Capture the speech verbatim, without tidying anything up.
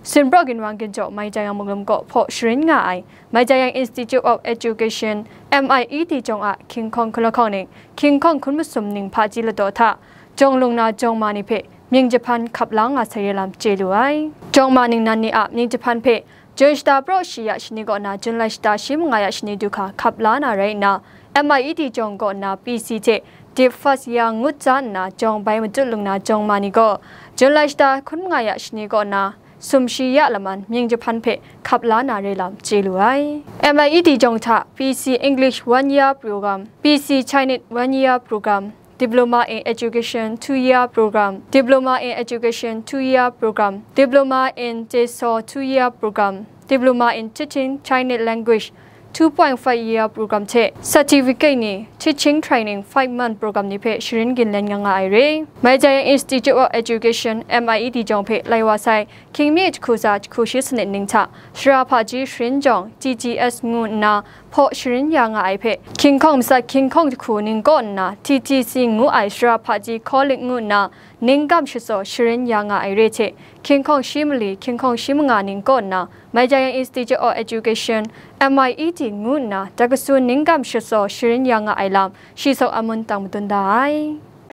Sinpraw ginwang ginjaw Maijayang munglum kaw hpaw sharin nga ai Maijayang Institute of Education, M I E T jawng a hkying hkawng hkun lahkawng ning, hkying hkawng hkun masum ning hpaji ladaw hta, jawng lung na jawng ma ni hpe mying jahpan hkap la nga sai re lam chye lu ai. Jawng ma ningnan ni a mying jahpan hpe Jun shata praw shi ya shani kaw na Jun lai shata shi manga ya shani du hka hkap la na rai nna, M I E T jawng kaw na P C hte Deep First Year ngut tsa nna jawng bai matut lung na jawng ma ni gaw, Jun lai shata hkun manga ya shani kaw na sumshi ya laman mying jahpan hpe hkap la na re lam chye lu ai. M I E T jawng hta P C English One Year Program, P C Chinese One Year Program, Diploma in Education Two Year Program, Diploma in Education Two Year Program, Diploma in Teso Two Year Program, Diploma in Teaching Chinese Language two point five year program hte certificate ni Teaching Training five month program ni hpe sharin ginlen nga nga ai re. Maijayang Institute of Education, M I E T jawng hpe lai wa sai hkying mi jahku tsa jahku shi sanit ning hta shara hpaji sharin jawng T T S ngu nna hpaw sharin ya nga ai hpe, hkying hkawng matsat hkying hkawng jahku ning kaw nna T T C ngu ai shara hpaji college ngu nna ning gam shatsaw sharin ya nga ai re hte, hkying hkawng shi mali hkying hkawng shi manga ning kaw nna Maijayang Institute of Education, M I E T ngu nna dakasu ning gam shatsaw sharin ya nga ai lam shi sawk amun tang madun da ai.